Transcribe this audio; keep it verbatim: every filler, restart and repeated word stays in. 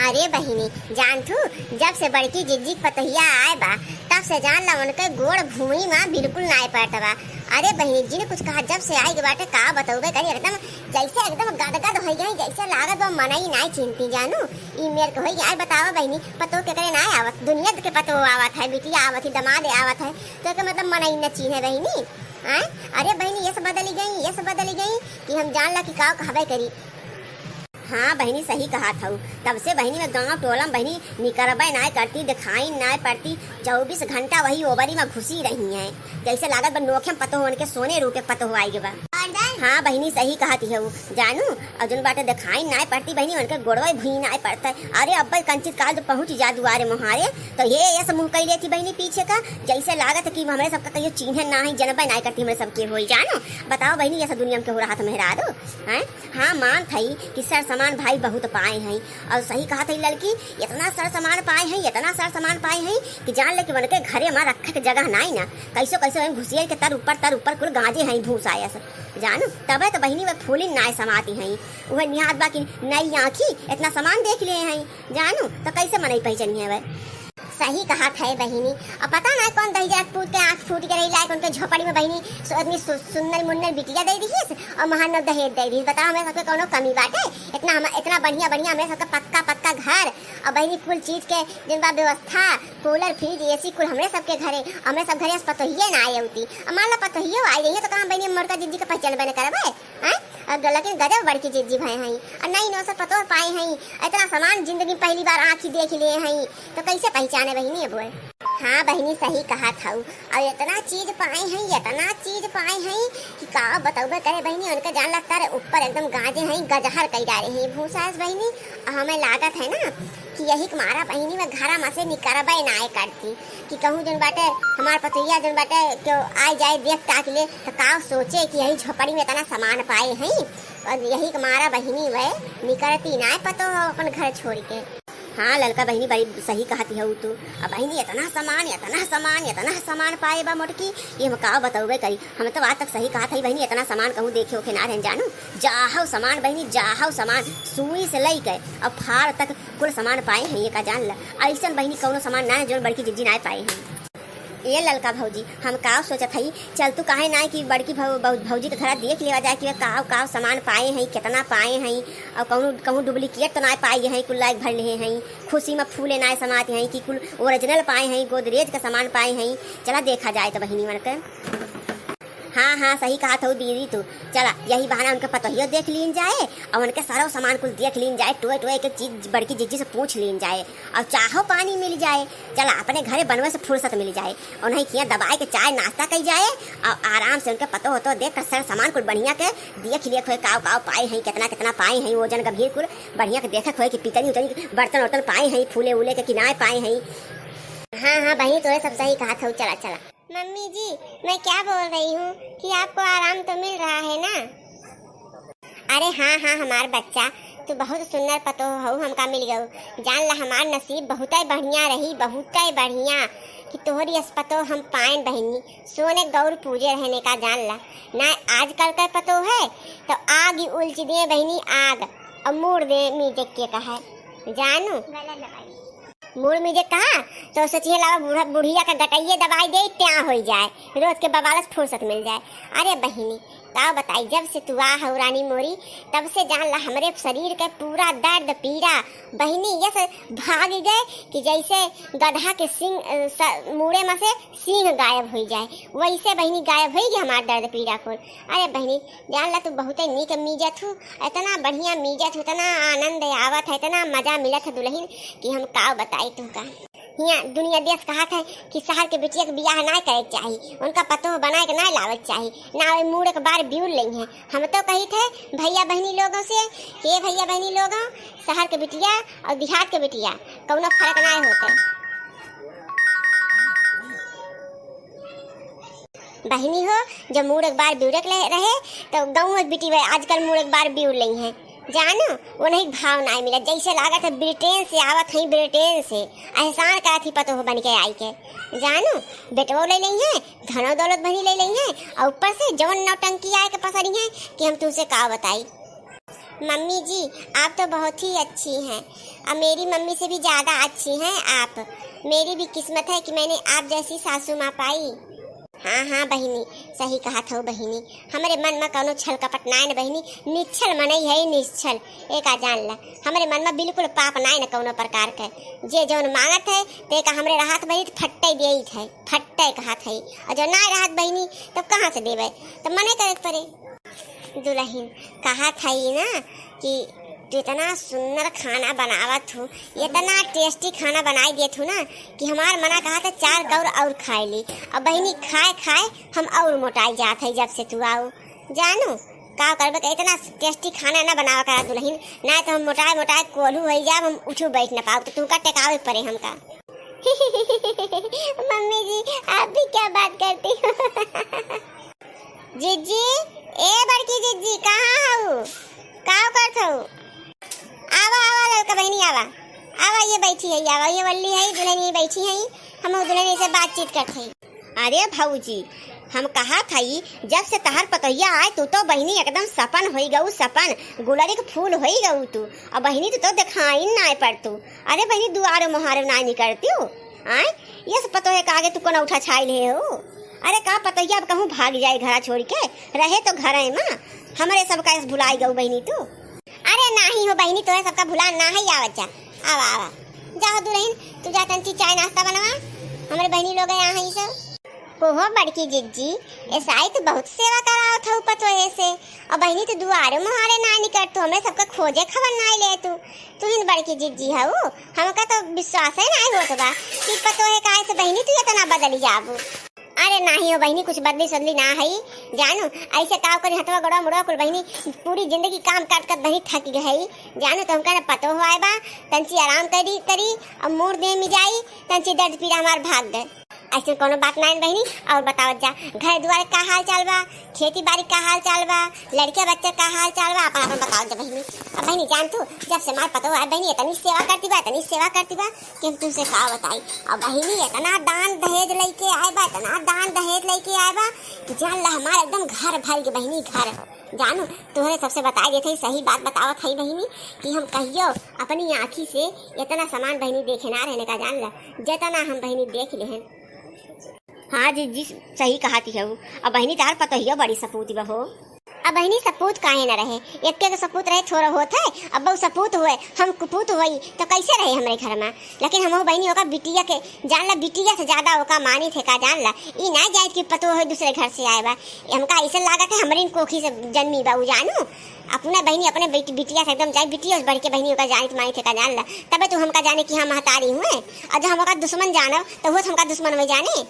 अरे बहिनी, जानथू, जब से बड़की जिज्जी के पतोहिया आए बा, तब से जान ला उनके गोड़ भूमि मा बिल्कुल नाय पड़त बा। अरे बहिनी, जिन कुछ कहा, जब से आई के बाटे, का बतौबे करी, एकदम जैसे एकदम गदगद होइ गई, जैसे लागत बा मनई नाय चिन्हती जानू। ई मेर के होइ गई। आय बतावा बहिनी, पतोह केकरे नाय आवत, दुनिया के पतोह आवत है, बिटिया आवत है, दमाद आवत है, तो एकर मतलब मनई न चिन्हे बहिनी। आय, अरे बहिनी, यस बदली गई, यस बदली गई कि हम जान ला कि का कहबे करी। हाँ बहिनी, सही कहत हऊ। तब से बहिनी मा गाँव टोला मा बहिनी निकरबे नाय करती, दिखाई नाय पड़ती, चउबीस घंटा वही ओबरी मा घुसी रही हैं। जैसे लागत बा नोखे मा पतोह उनके सोने रूपे पतोह आई गे बा। हाँ बहिनी, सही कहत हऊ जानू। और जोन बाटे दिखाई नाय पड़ती बहिनी, उनके गोड़वे भुई नाय पड़ता है। अरे अब्बे कंचित काल जो पहुँच जा दुआरे मुहारे, तो ये ऐसा मुँह कई लेती बहिनी पीछे का, जैसे लागत है कि हमरे सबका कहियो चिन्हे ना है, जनबे नाय करती हमरे सबके होई जानू। बताओ बहिनी, ऐसा दुनिया मा केहू रहत मेहरारू, हैं? हाँ, मानत हई कि सर समान भाई बहुत पाए हैं। और सही कहत हई ललकी, इतना सर समान पाए हैं, इतना सर समान पाए हैं कि जान ले कि उनके घरे मा रखे के जगह नाई ना। कैसो कैसो हैं घुसियल के तर ऊपर, तर ऊपर कुल गांजे हैं भूसा ऐसे। जानू, तबे तो बहिनी वे फूलिन नाय समाती हैं। उहे निहात बा कि नई आँखी इतना समान देख लिए हैं। जानू, तो कैसे मनई पहचानी है वे? सही कहत है बहिनी। अब पता ना कौन दहिजरा के पूत के आँख फूट के रही लायक उनके झोपड़ी मा बहिनी सु-, इतनी सु-, सुन्नर मुन्नर बिटिया दे दिहिस और महान दहेज दे दिहिस। बताओ, हमरे सबके कौनो कमी बाटे? इतना हम, इतना बढ़िया बढ़िया हमरे सबके पक्का पक्का घर और बहिनी कुल चीज के जिन बा व्यवस्था, कूलर, फ्रिज, एसी कुल हमरे सबके घरे, हमरे सब घरे पतोहिए ना आए होती। अब मान ला पतोहियो आई रही है तो का हम बहिनी मोटका जिज्जी के पहचानबे न करबे? हैं? और ग-, लेकिन गजब बड़की जिज्जी भए हैं। और नई नौसर पतोह पाए हैं। इतना समान जिंदगी मा पहली बार आँखी देख लिए हैं। तो कैसे पहचाने बहिनी अब वे? हाँ बहिनी, सही कहत हऊ। और इतना चीज पाए हैं, इतना चीज पाए हैं कि का बतौबे करे बहिनी। उनके जान लगता रहे ऊपर एकदम गांजे हैं, गजहर कई डारे हैं भूसा से बहिनी। और हमें लागत है ना कि यही के मारा बहिनी वे घरा मा से निकरबे नाय करती। कि कहूँ जौन बाटे हमार पतोहिया जौन बाटे केहू आइ जाए देख ताक ले तो का सोचे कि यही झोपड़ी मा इतना समान पाए हैं। और यही के मारा बहिनी वे निकरती नाय पतोह अपन घर छोड़ के। हाँ ललका बहिनी, बड़ी सही कहती हऊ तू। अब बहिनी इतना समान, इतना समान, इतना समान पाए बा मोटकी, ये हम का बतौबे करी। हम तो आज तक सही कहत हई बहिनी, इतना समान कहूँ देखे ओखे ना रहन जानू। जाहौ समान बहिनी, जाहौ समान, सुई से लई के और फार तक कुल समान पाए हैं, ये का जान ला। ऐसन बहिनी कौनो समान ना है जौन बड़की जिज्जी ना पाए हैं। ए ललका भौजी, हम का सोचत हई, चल तू काहे ना कि बड़की भौ-, भौ-, भौजी के घरा देख लेवा जाए कि वे का का समान पाए हैं, कितना पाए हैं, और कहूँ कहूँ डुप्लीकेट तो ना पाए हैं, कुल लायक भर ले हैं, खुशी मा फूले ना समाते हैं कि कुल ओरिजिनल पाए हैं, गोदरेज का समान पाए हैं। चला देखा जाए तो बहिनी मन के। हाँ, हाँ, सही कहत हऊ दीदी तू। चला, यही बहाना उनके पतोहियो देख लीन जाए और उनके सारा सामान कुल देख लीन जाए, टोए टोए के चीज बड़की जिज्जी से पूछ लीन जाए और चाहो पानी मिल जाए। चला, अपने घरे बनवे से फुर्सत मिल जाए और उन्हीं खिया दबाए के चाय नाश्ता कई जाए और आराम से उनके पतोह तो देख कर सर सामान कुल बढ़िया के देख लिए खोए काव काव पाए हैं, कितना कितना पाए हैं, वजन गंभीर कुल बढ़िया के देखे खोए कि पितनी उतनी बर्तन उर्तन पाए हैं, फूले उले के किनाए पाए हैं। हाँ, हाँ बहिनी, तोरे सब सही कहत हऊ। चला, चला। मम्मी जी, मैं क्या बोल रही हूँ कि आपको आराम तो मिल रहा है ना? अरे हाँ, हाँ, हमार बच्चा, तू बहुत सुंदर पतोह हऊ, हमका मिल गऊ। जान ला, हमार नसीब बहुतै बढ़िया रही, बहुतै बढ़िया कि तोहरी अस पतोह हम पाएन बहिनी। सोने गौर पूजे रहने का जान ला। ना आजकल का पतोह है, तो आग ही उलच दे बहिनी, आग, और मूड़ दे मीजे के कहा है। जानू? मूड़ मीजे कहा, तो सोचिए लावा बूढ़ा, बुढ़िया का गटइये दबाई दे, त्या होई जाए, रोज के बवाल से फुर्सत मिल जाए। अरे बहिनी, का बताई, जब से तू आ हऊ रानी मोरी, तब से जान ला हमरे शरीर के पूरा दर्द पीड़ा बहिनी यस भाग गए कि जैसे गदहा के सिंग, अ, स-, मूड़े में से सींग गायब होई जाए, वैसे बहिनी गायब होई गए हमार दर्द पीड़ा कुल। अरे बहिनी, जान ला तू बहुते नीक मीजत हू, इतना बढ़िया मीजत हू, इतना आनंद आवत है, इतना मजा मिलत है दुल्हन कि हम का बताई तुमका। हियाँ दुनिया देश कहत है कि शहर के बिटिया के बियाह ना करे के चाही, उनका पतोह बनाए के ना लावे के चाही, ना वे मूड़ एक बार बिउर लेई हैं। हम तो कही थे भैया बहनी लोगों से कि भैया बहनी लोगों, शहर के बिटिया और देहात के बिटिया कौनो फर्क ना होते। बहिनी हो, जब मूड़ एक बार बिउरे के ले-, रहे, तो गाँव एक बिटी बा, आजकल मूड़ एक बार बिउर लेई हैं। जानू, उन्हीं भाव नाय मिला, जैसे लागत है ब्रिटेन से आवत हई, ब्रिटेन से एहसान करत ही पतोह बन के आई के। जानू, बेटवो ले लेई हैं, धनो दौलत भरी ले लेई हैं, और ऊपर से जवन नौटंकी आए के पसरी हैं कि हम तुमसे का बताई। मम्मी जी, आप तो बहुत ही अच्छी हैं, और मेरी मम्मी से भी ज्यादा अच्छी हैं आप। मेरी भी किस्मत है कि मैंने आप जैसी सासू माँ पाई। हाँ हाँ बहिनी, सही कहत हऊ बहिनी, हमरे मन में कौनो छल कपट नाय न बहिनी, निश्छल मनई है निश्छल। एक आ जान ला, हमरे मन में बिल्कुल पाप नाय न कौनो प्रकार के। जे जौन मांगत है ते का हमरे रहत बहिनी त फट्टे देइत है, फट्टे कहत है। और जो नाय रहत बहिनी तब कहाँ से देवे, तब मने करे के पड़े। दुलहिन, कहत हई ना कि तू इतना सुंदर खाना बनावत हू, इतना टेस्टी खाना बनाई देत हू ना कि हमार मना कहत है चार कौर और खाए ली। अब बहिनी खाए खाए हम और मोटाई जात है जब से तू आऊ। जानू का करबे कि इतना टेस्टी खाना ना बनावा करा दुलहिन, ना तो हम मोटाए मोटाए कोल्हू होई जाब, हम उठू बैठ ना पाऊ, तो तुमका टेकावे पड़े हमका। मम्मी जी, आप भी क्या बात करती हो? जिज्जी, ए बड़की जिज्जी, कहाँ हऊ? का करत हऊ? आवा, आवा ललका बहिनी, आवा। आवा, ये बैठी है, आवा, ये वल्ली है, दुलहिन ये बैठी है, हम दुलहिन से बातचीत करत हई। अरे भौजी, हम कहत हई, जब से तहार पतोहिया आए, तू तो बहिनी एकदम सपन होई गऊ, सपन, गुलरी के फूल होई गऊ तू। अब बहिनी, तू तो देखाइन नाय पड़तू। अरे बहिनी, दुआरो मोहारो नाय निकरती हो, आय? ये सब पतोहे का आगे तू कौन उठा छाई ले हो? अरे का पतोहिया अब कहूँ भाग जाए घरा छोड़ के, रहे तो घरे में, हमरे सब का भुलाई गऊ बहिनी तू। अरे नाही हो बहिनी, तोहे सबका भुला ना है, आवत जा, आवा, आवा। जा हो दुलहिन, तू जा तंची चाय नाश्ता बनवा, हमरे बहिनी लोग यहाँ है सब। कोहो बड़की जिज्जी, ऐसाई तो बहुत सेवा करावत हऊ पतोहे से, और बहिनी तू दुआरे मुहारे ना निकल, तू हमरे सबका खोजे खबर ना ले तू। तू हिन बड़की जिज्जी हऊ, हमका तो विश्वास ही ना होत बा कि पतोहे काहे से बहिनी तू इतना बदली जाबू। अरे नाही हो बहिनी, कुछ बदली सदली ना हई। जानू, ऐसे काव करी हथवा गोड़वा मुड़वा कुल बहिनी, पूरी जिंदगी काम करत करत बहिनी थक गई। जानू, तो हमका ना पतो हो आए बा, तंची आराम करी करी, अब मूड़ दे में जाई, तंची दर्द पीड़ा हमार भाग गए। ऐसे कोनो बात ना है बहिनी। और बतावत जा, घर दुआर का हाल चाल बा, खेती बाड़ी का हाल चाल बा, लड़के बच्चे का हाल चाल बा, अपन अपन बतावत जा बहिनी। अब बहिनी जान तू, जब से हमार पतो है बहिनी, इतनी सेवा करती बा, इतनी सेवा करती बा कि हम तुमसे का बताई। अब बहिनी इतना दान दहेज लेके आए बा, इतना दान दहेज लेके आए बा कि जान ला हमार एकदम घर भर के बहिनी घर। जानू, तोहरे सबसे बताई देत हई, सही बात बतावत हई बहिनी कि हम कहियो अपनी आँखी से इतना सामान बहिनी देखे ना रहने का जान ला, जितना हम बहिनी देख लेहन। हाँ जिज्जी, सही कहती हऊ। अब बहिनी तार पतोहियो बड़ी सपूत बा हो। अब बहिनी सपूत काहे न रहे, एक्के के सपूत रहे थोड़ा होत है, अब बहु सपूत हुए, हम कुपूत हुई तो कैसे रहे हमरे घर में? लेकिन हम बहिनी ओका बिटिया के जान ला, बिटिया से ज्यादा ओका मानी थे का जान ला। ई ना जाए कि पतो हो दूसरे घर से आए बा, हमका ऐसे लागत है हमरे कोखी से जन्मी बा उ जानू। अपना बहिनी अपने बेटी बिटिया से एकदम जाए, बिटिया से बढ़ के बहिनी ओका जानी मानी थे का जान ला। तबे तू हमका जाने कि हाँ महतारी हुए, और जब हम ओका दुश्मन जानब तो वो हमका दुश्मन हुए जाने।